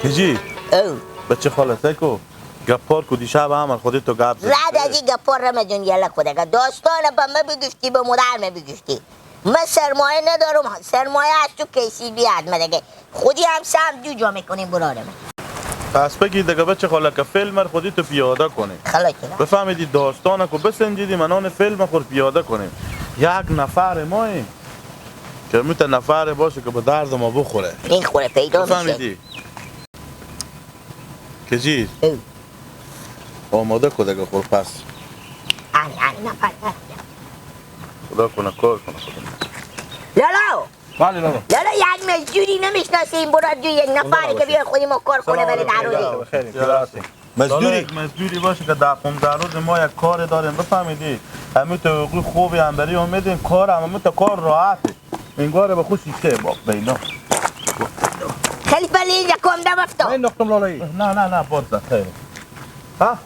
کجی؟ او بچه خالته کو گپار کو دیشب هم خودی تو گپ زدی. رد از این گپار رمزون یلا خودگه داستان به ما بگفتی به مادر ما بگفتی. من سرمایه ندارم، سرمایه از تو کیسی بیاد مدگه خودی هم سم دو جا میکنیم برادر من. پس بگی دیگه بچه خاله که فیلم خودی تو پیاده کنیم. خلاص بفهمیدی داستان کو بسنجیدی منان فیلم خود پیاده کنیم. یک نفر ماییم که میته نفر باشه که به درد ما بخوره. این خوره پیدا میشه. بفهمیدی؟ کجی؟ آماده کن دیگه خور پس. آن آن نفر. خدا کنه کار کنه خدا. لالا بله لالا. لالا یک مزدوری نمیشناسیم براد جو یک نفری که بیا خودی ما کار کنه بره در روزی. مزدوری مزدوری باشه که در 15 روز ما یک کار داریم بفهمیدی؟ همین تو حقوق خوبی هم برای میدیم کار هم تو کار راحته. انگار به خوش شیشته با بینا. خیلی بله یکم دم افتاد. من نختم لالایی. نه نه نه باز خیر. ها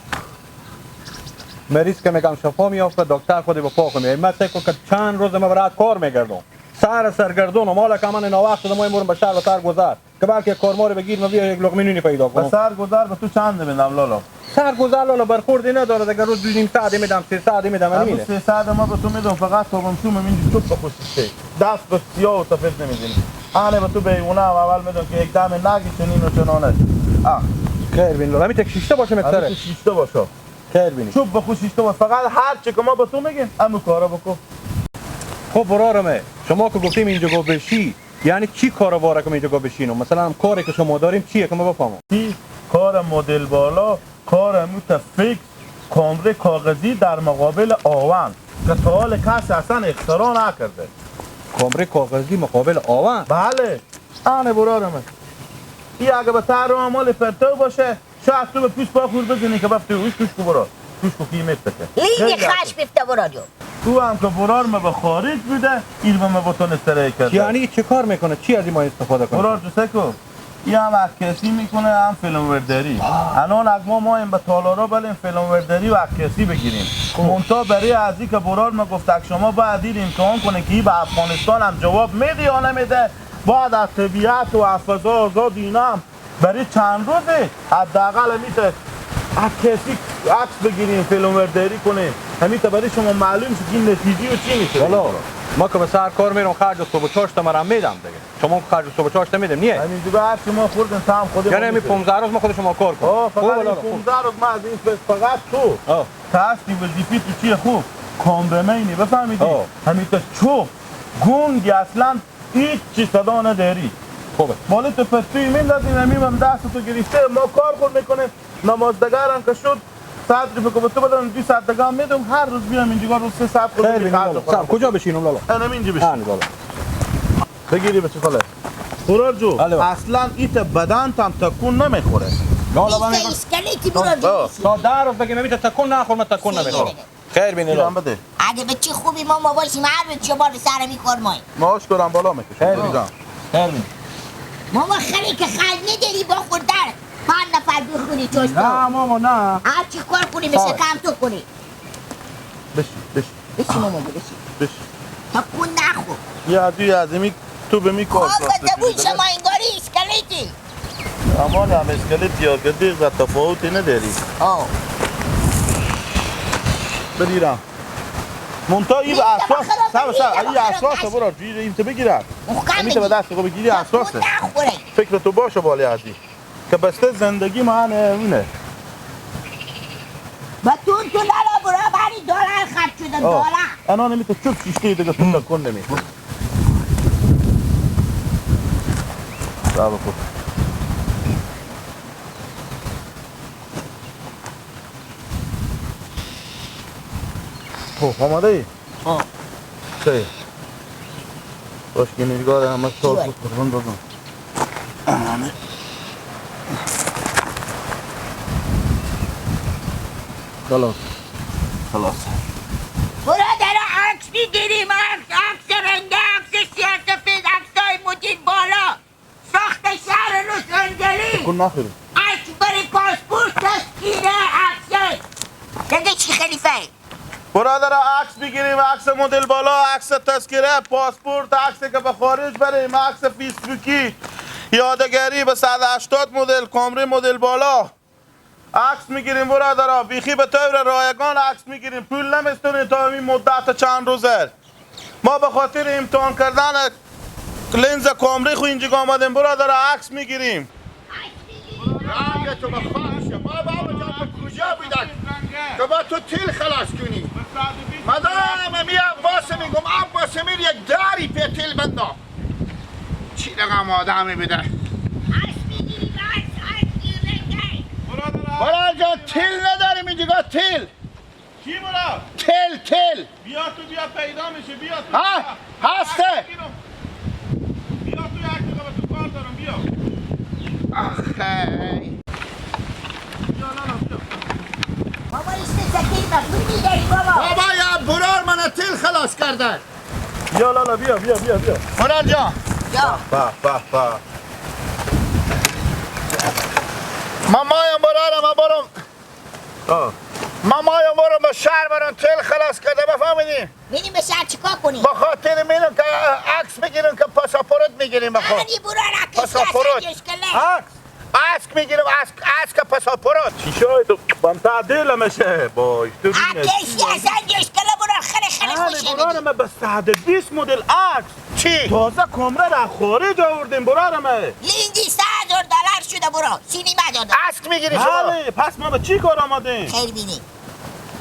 مریض که میگم شفا میافته دکتر خودی به پا خو من سعی که چند روز ما برات کار میگردم سر سرگردون و مال که من اینا وقت ما میرم به شهر و سر گذر که بلکه کارمار بگیر ما بیا یک لقمه نونی پیدا کنم. به سر گذر به تو چند میدم لالا؟ سر گذر لالا برخوردی نداره دیگه روز 2.5 ساعت میدم 3 ساعت میدم همینه. 3 ساعت ما به تو میدم فقط صبح شوم اینجا چوب بخوشیسته دست به سیاه و سفید نمیزنی. آنه به تو بیونه اول میدم که یک دم نگی چنین و چنانه. خیر بین لالا همین تک شیشته باشه متره. همین شیشته باشه. خیر بینی. چوب بخوشیشته باشه فقط هر چی که ما به تو میگیم همون کارا بکن. خب برارمه شما که گفتیم اینجا گو بشی یعنی چی کارو باره که اینجا گو بشینم؟ مثلا کاری که شما داریم چیه که ما بفهمم؟ چی؟ کار مدل بالا، کار متفکس، کامره کاغذی در مقابل آون که تا حال کسی اصلا اختراع نکرده. کامره کاغذی مقابل آون؟ بله. آنه برارمه این اگه به تر مال پرتو باشه شاید تو به پوست پا خور بزنی که بفته اوش توش کو برار توش کو کی میفته لیگ خش بفته برار جو تو هم که برار ما به خارج بوده این ما با تو نستره کرده. یعنی چه کار میکنه؟ چی از این ما استفاده کنه؟ برار جو سکو این هم عکاسی میکنه هم فیلم ورداری. الان از ما مایم به تالارا بلیم فیلم ورداری و عکاسی بگیریم. منتها برای از این که برار ما گفت شما باید این امتحان کنه که به افغانستان هم جواب میده یا نمیده. باید از طبیعت و از فضا آزاد اینا هم برای چند روزه حداقل میشه عکاسی عکس بگیریم فیلم ورداری کنیم همین تا برای شما معلوم شه که این نتیجه و چی میشه. والا ما که به سر کار میرم خرج صبح چاشت مرا میدم دیگه. شما خرج صبح چاشت میدم نیه؟ همین دیگه هر چی ما خوردیم تا هم خودمون. یعنی همین 15 روز ما خود شما کار کنیم. فقط 15 روز ما از این فقط تو تاستی وظیفه تو چیه خوب کامرمینی بفهمیدی؟ همین تا چوب گنگی اصلا هیچ چیز صدا نداری. خوبه. مال تو پستوی میندازیم همین هم دست تو گرفته ما کار خود میکنیم. نمازدگرم که شد 100 روپیه که به تو بدم 2 ساعت دیگه هم میدم هر روز بیام اینجا روز 3 ساعت خود میخوام. کجا بشینم لالا؟ انا اینجا بشین. لالا. بگیری بچه خاله. قرار جو اصلا ایت بدن تام تکون نمیخوره. لالا من اسکلتی برار جو. تا 10 روز بگیم میته تکون نخور من تکون نمیخوره. خیر بینی لالا. اگه بچه خوبی ما ما باشیم هر روز چه بار سر میخور ما. ماش کنم بالا میکشم. خیر بینی. خیر بینی. ماما خیلی که خرج نداری با خوردن 5 نفر بخونی توش تو. نه ماما نه. هر چی کار کنی مثل کم تو کنی. بشی بشی. بشی ماما بشی. بشی. تا کن نخور. یه دوی از تو به می کار ساخته. آقا شما انگاری اسکلتی. امان هم اسکلتی ها که دیگه تفاوتی نداری. آه. بریرم. منتها این اساس سب سب این اساس برو جوری این تو بگیرم. این تو به دست بگیری اساسه. فکر تو باشه بالی عزیز. که بسته زندگی من اونه. با تو تو لالا برو بری دلار خرج شده دلار. انا نمیتو چوب شیشته دیگه تو تکون نمیخوره. برافو. خب آماده ای؟ آه. خیر. باش که نگاه همه سال بود قربان بگم. آمانه. خلاص. خلاص. برادر عکس میگیریم عکس رنگ عکس سیاه سفید عکسای مدیر بالا ساخت شهر لس آنجلس. کن نخوری. عکس برای پاسپورت تسکینه عکس. دیگه چی خلیفه؟ برادر عکس بگیریم عکس مدل بالا عکس تذکره پاسپورت عکس که به خارج بریم عکس فیسبوکی یادگاری به 180 مدل کامری مدل بالا عکس میگیریم برادرها، بیخی به طور رایگان عکس میگیریم، پول نمیستونیم تا این مدت چند روزه. ما به خاطر امتحان کردن لنز کامری خو اینجا آمدیم برادرها، عکس میگیریم. رنگ تو به خواهش ما بابا جان به کجا بیدن که با تو تیل خلاص کنی؟ مدام می عباس میگم، عباس میر یک داری پی تیل بندام. چی رقم آدمی بده؟ برادر جان تیل نداریم اینجا، تیل چی برادر؟ تیل تیل بیا تو، بیا پیدا میشه، بیا تو. ها هسته، بیا تو یک دقیقه به تو کار دارم، بیا. آخه بیا لالا بیا. بابا ایست سکیل مفهوم میداری بابا. بابا یا برار من تیل خلاص کرده. بیا لالا بیا بیا بیا بیا. برار جان یا با با با مامایم برارم، ما برم. مامایم برم به شهر برم تیل خلاص کرده، بفهمیدی؟ میریم به شهر چیکار کنیم؟ به خاطر میرم که عکس بگیرم که پاساپورت میگیریم. بخور آنی برار عکس پاساپورت. عکس عکس میگیرم، عکس که پاساپورت. چیشای تو بم تعدیل میشه باش تو عکس اصلا جشکله برار خیلی خیلی خوشه. برارم به 120 مدل عکس چی؟ تازه کمره را خارج آوردیم برارم. لینگی $100,000 شده برو، سینی $100. عکس میگیری شما؟ بله، پس ما به چی کار آمدیم؟ خیر بینی.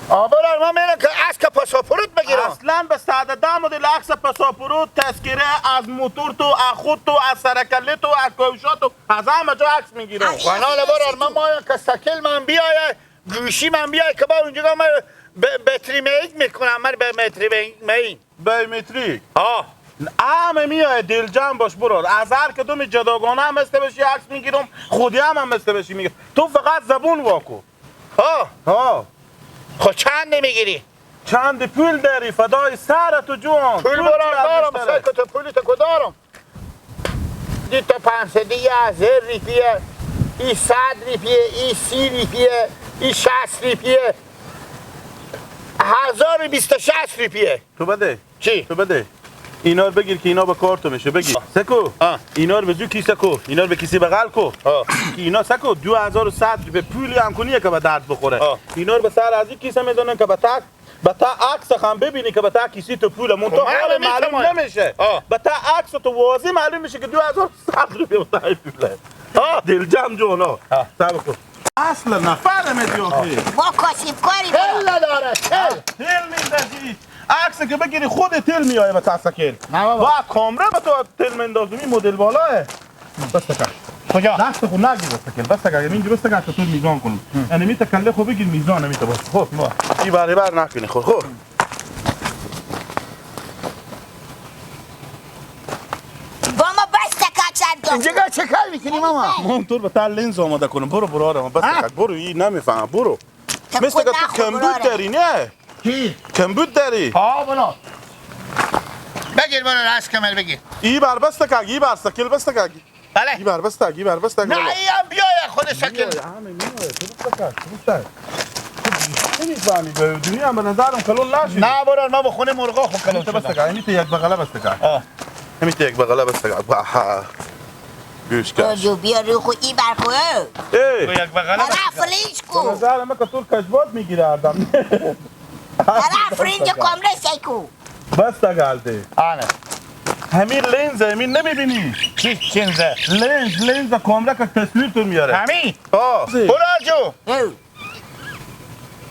برار من میرم که عکس پاساپورت بگیرم. اصلا به 110 مدل عکس پاساپورت، تذکره از موتور تو، از خود تو، از سرکله تو، از کوشا تو، از همه جا عکس میگیرم. قنال برار من مایم که سکل من بیایه، گوشی من بیایه که با اونجا من بتری میک میکنم، من به متری می بیومتریک. ها همه میای دلجان باش برار، از هر کدوم جداگانه هم مثل بشی عکس میگیرم، خودی هم مثل بشی میگیرم، تو فقط زبون واکو. ها ها خب چند نمیگیری؟ چند پول داری فدای سر تو جون؟ پول برار دارم، سر که تو پولی تو دارم. دی تا 500 1000 ریپیه، ای 100 ریپیه، ای 30 ریپیه، ای 60 ریپیه، 1026 ریپیه. تو بده. چی؟ تو بده. اینا رو بگیر که اینا به کارت میشه، بگیر. سکو. اینا رو به زو کیسه کو، اینا رو به کیسه بغل کو. که اینا سکو 2100 به پولی هم کنیه که به درد بخوره. اینا رو به سر از این کیسه میزنن که به تک به تا عکس هم ببینی که به تا کیسه تو پول مون تو حال معلوم نمیشه. به تا عکس تو واضح معلوم میشه که 2100 روپیه به تا پوله. دلجم جونا. صبر کن. اصلا نفر میدی. ما کاسب کاری تل نداره، تل. تل میندازی. عکس که بگیری خود تل میای به تسکل. با کامره به تو تل مندازم، این مدل بالاه. بس تکل. کجا؟ دست خود نگیر بس تکل. بس تکل. اینجا بس تکل تو میزان کنم. یعنی می تکله خو بگیر میزان نمیته باش. خب. این بری بر نکنی خب. خب. با ما بس تکل. اینجا چه کار میکنی ماما؟ ما تو به تل لنز آماده کنم. برو برو بس تکل. برو این نمیفهم. برو. مثل که تو کمبود داری نه؟ کی؟ کمبود داری؟ ها بلا بگیر برو راست کمر بگیر. ای بر بس تکل، ای بر سکل بس تکل. بله. ای بر بس تکل، ای بر بس تکل. نه ای هم بیای خود سکل. همه میای تو بس تکل، تو بس تکل. نمیفهمی به دنیا هم به نظرم کلون نشی. نه برو ما به خونه مرغا خو کلون. بس تکل، همین یک بغله بس تکل. همین یک بغله بس تکل. گوش کن. جو بیا رو خو ای بر خو. ای یک بغله. طرف کو. به نظر من که تو کشبات میگیره آدم. طرف رنج کامره سیکو. بس تگالده. آنه. همین لنز همین نمیبینی. چی لنز؟ لنز کامره که تصویر تو میاره. همین؟ آه. برو جو.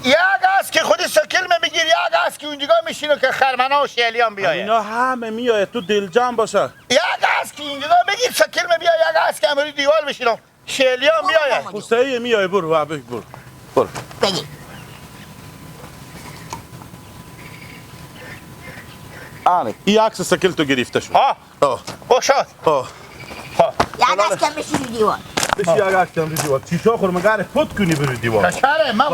یک از که خودی سکل میگیری، یک از که اونجا میشینه که خرمنا و شیلیان بیایه. اینا همه میایه تو دلجان باشه. یک از که اینجا بگیر سکل میایه، یک از که امروز دیوار میشینم شیلیان بیایه. حسین میایه برو برو. برو. بگیر. آره این عکس سکل تو گرفته شد. ها. باشد. ها. ها. یک عکس کم بشی رو دیوار. بشی یک عکس کم رو دیوار. چیشا خور مگر فوت کنی بر دیوار. چره من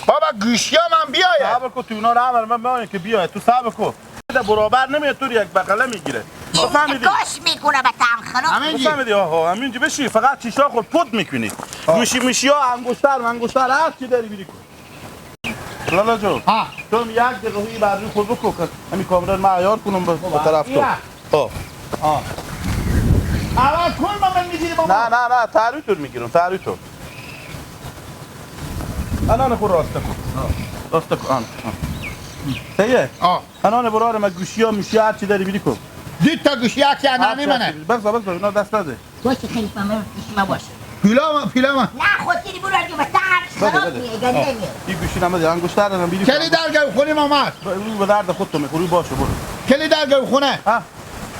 بابا گوشیا من بیایه. صبر کن تو اینا رو امر من میای که بیایه تو صبر کن. برابر نمیاد تو یک بغله میگیره. فهمیدی؟ کاش میکنه به تنخنا. فهمیدی؟ آها همینجا بشی فقط چیشا خور پد میکنی. گوشی میشیا انگشتر انگشتر هر چی داری میری کن. لالا جو تو یک دقیقه هی بر روی خود بکن که همین کامرا من عیار کنم به طرف تو. اول کل من میگیری ماما؟ نه نه نه تاریتور میگیرم تاریتور. الان خور راست کن. راست کن. آن. صحیح؟ الان برار ما گوشیا میشی هر چی داری بیری کن. دو تا گوشی یکی انانی منه. بس بس اینا دست نده. باشه خیلی من پیش ما باشه. پیلا پیلا نه خودی برو جو بتر خراب میه گنده میه. این گوشی نمد انگشتر دارم بیری. کلی درگاه خونه ماما. رو به درد خودت میخوری باشه برو. کلی درگاه خونه. ها.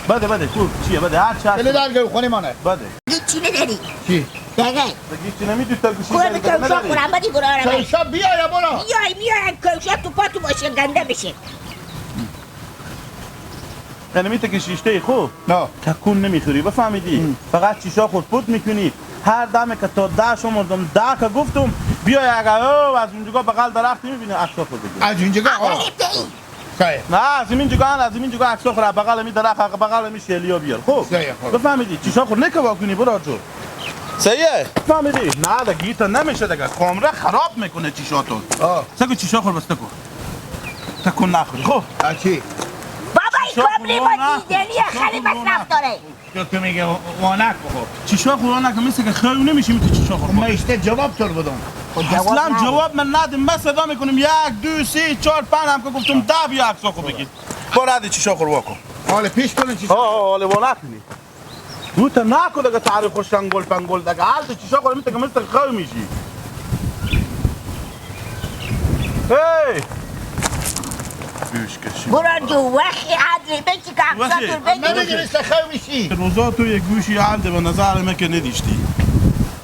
بده بده کو چیه بده هر چی کلی درگاه خونه مانه. بده. چی نداری؟ چی؟ دقیقا دیگه چی نمیدونی تا گوشی داری کوشا خورم بدی برو آره کوشا بیا یا برو میای میای کوشا تو پا تو باشه گنده بشه. یعنی میته که شیشته خوب نه تکون نمیخوری بفهمیدی؟ فقط چیشا خود پوت میکنی. هر دم که تا 10 شمردم 10 که گفتم بیای اگر از اونجا بغل درخت میبینی عکسا خود بگیر از اونجا نه از این جگاه از این جگاه عکسا خور بغل می درخت بغل می شلیا بیار. خب بفهمیدی؟ چیشا خود نکوا کنی برو جو صحیح فهمیدی؟ نه دیگه تا نمیشه دیگه کامره خراب میکنه چیشاتون. سگو چیشا خور بس تکو تکون نخوری. خب چی بابا این کامری با دیدنیه خیلی مصرف داره. تو میگه وانک بخور چیشا خور وانک مثل که خیلی نمیشه میتونی چیشا خور. من اشته جواب تو بدم. اصلا جواب من ندیم. من صدا میکنم 1 2 3 4 5 هم که گفتم 10 بیا عکسا خو بگیر. برو عادی چیشا خور واکن. حالا پیش کنن چیشا. حالا وانک نی. تو تا نکو دیگه تعریف خوش شنگول پنگول دیگه حال تو چیشا خور میته که مثل خو میشی. هی برو جو وخی عدلی بچی که عکسا تو بگیر. نمیگه مثل خو میشی. روزا تو یک گوشی عالده به نظر من که ندیشتی.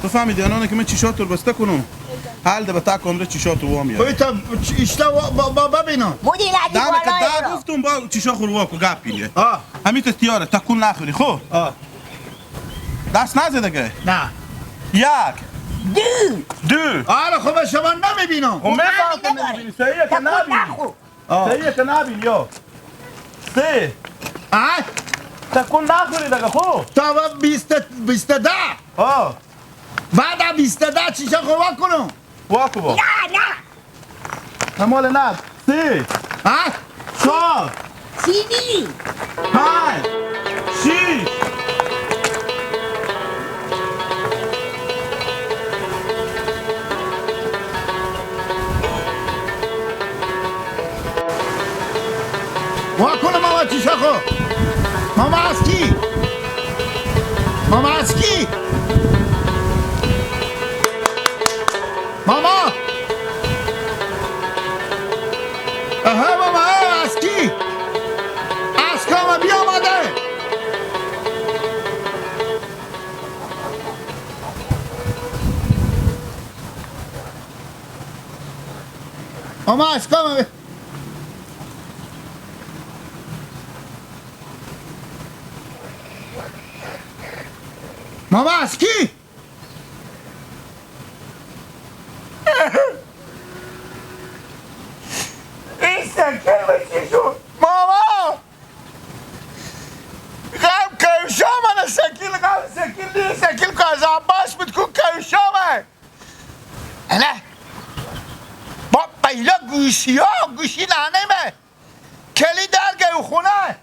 تو فهمیدی الان که من چیشاتو بسته کنم حال ده به تا کمره چیشاتو وا میاد. تا اشتا با ببینم مدیر عدی بالا دا گفتم با چیشا خور وا کو گپ اینه. همین تو تیاره تکون نخوری. خب دست نزده دیگه. نه 1 2 2 آره خب شما نمیبینم. خب میفهمم که نمیبینی. صحیحه که نبینی. صحیحه که نبینی. یا 3 تکون نخوری دیگه. خب تا 22 بعد 22 چیشا خو وا کنم. وا کو با. نه نه نه مال نه. 3 4 سیدی 5 6 وا کنم ماما چیشا خو. ماما از کی؟ ماما از کی؟ ماما اها ماما از کی؟ از کام بیا آماده. ماما از کام ماما از کی؟ ماما غم کوشا من سکیل غم سکیل نیست سکیل که از عباس بود کن کوشا من نه با بیلا گوشی ها گوشی نهنه من کلی در خونه.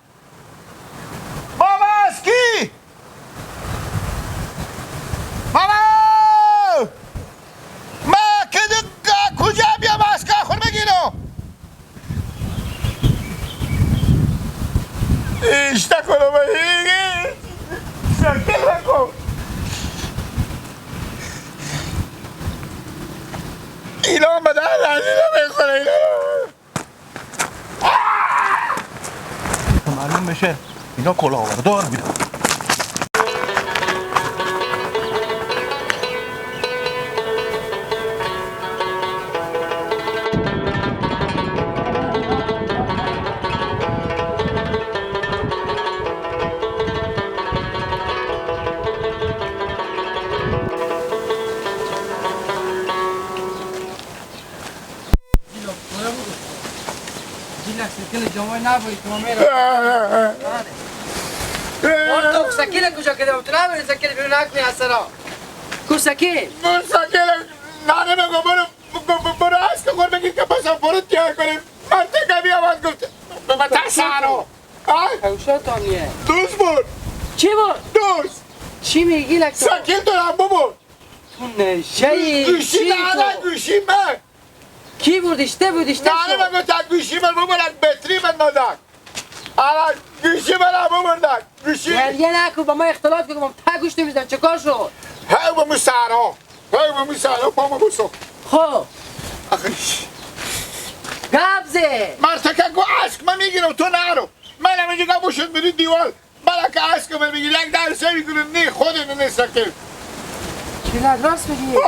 ماما از کی؟ ماما ما که کجا بیام از که خور بگیرم؟ اشتا کنم شکل نکن اینا به در عزیزه میخوره. اینا معلوم بشه اینا کلاهبردار بودن. سکیل کجا کردم تو نمی‌دونی سکیل بیرون نکنی از سرا کو سکیل سکیل نانه بگو برو برو از که خور بگی که پسم برو تیار کنیم من تکمی آواز گفت به تسارو اوشا تامیه دوست بود چی بود؟ دوست چی میگی لک تو؟ سکیل دارم بابا. تو نشه گوشی نه گوشی من. کی بردیشته بودیشته؟ نه من گفتم گوشی من ببرد بتری من دادن. الان گوشی من ببردن گوشی. گریه نکن با ما اختلاف کنم تا گوش نمیزنم چه کار شد؟ هی با مو سرها هی با مو سرها پامو بسو. خب قبضه مرتکه گو عشق من میگیرم تو نرو. من همینجا گوشت میری دیوار بلکه عشق من میگیری یک در سه میگیرم نه خود نیست که چی راست میگی؟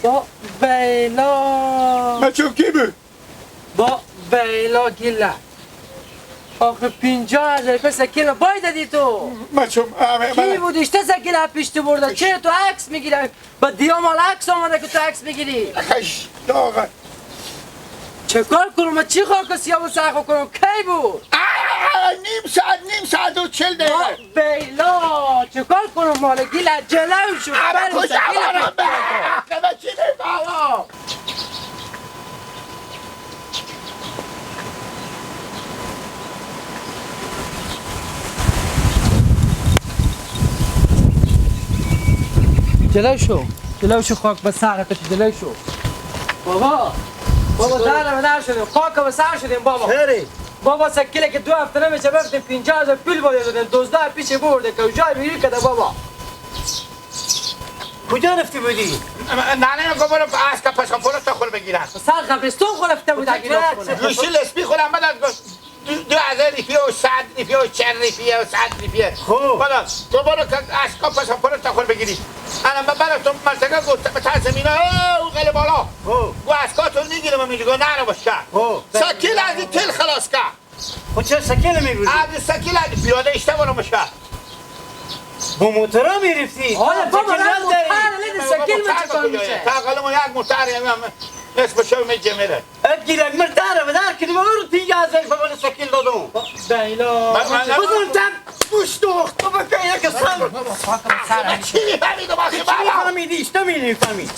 با بیلا من چون کی بود؟ با بیلا گیله آخه 50,000 پس سکیل بای دادی تو. من چون کی بودیش؟ تو سکیل پیش تو برده چه تو عکس میگیری؟ با دیامال عکس آمده که تو عکس میگیری. داغه چه کار کنم؟ من چی خاک سیاه و سرخ کنم؟ کی بود؟ نیم ساعت و 40 دقیقه. بیلا چه کار کنم؟ مال گیل جلو شو. آره کجا برم؟ به چی میفهمم؟ جلو شو جلو شو خاک به سرت جلو شو بابا. بابا در در شدیم خاک به سر شدیم بابا. بابا سکیله که 2 هفته نمیشه رفتیم 50,000 پول باید دادیم 12 پیش برده که جای میری کده بابا. کجا رفتی بودی؟ نه نه گفتم اسک پاسپورت خور بگیرم. سر قبرستون خور رفته بود اگه گوشی لسبی خورم بعد از 2000 ریپیه و 100 ریپیه و 40 ریپیه و 100 ریپیه. خب بالا تو برو که اسک پاسپورت خور بگیری. الان براتون مرتکه گفت به ترس مینا او قله بالا. خب گو اسکاتون میگیرم میگه نه باشه. خب سکیل از تل خلاص کا. خب چرا سکیل میبردی؟ از سکیل از پیاده اشتباه باشه. با موتورا میرفتی؟ آره بابا نه موتور سکیل چیکار میشه؟ تا قلم یک موتور نصف شو میجمره. ادگیرک مرتاره بدار که دیوار 50,000 بابا سکیل دادم. بیلا بزن تم گوش دوخت بابا که یک سال چی میفهمیدم آخه بابا؟ چی میفهمیدی؟ چی میفهمی؟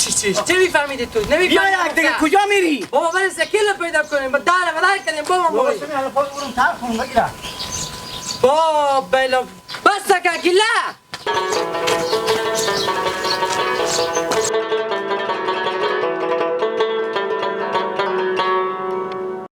چی میفهمیدی تو؟ نمیفهمی. بیا یک دیگه کجا میری؟ بابا بریم سکیل رو پیدا کنیم با در بدار کنیم بابا. بابا سمی الان پاس برم تر کنم بگیرم. با بیلا بس سکه گیله.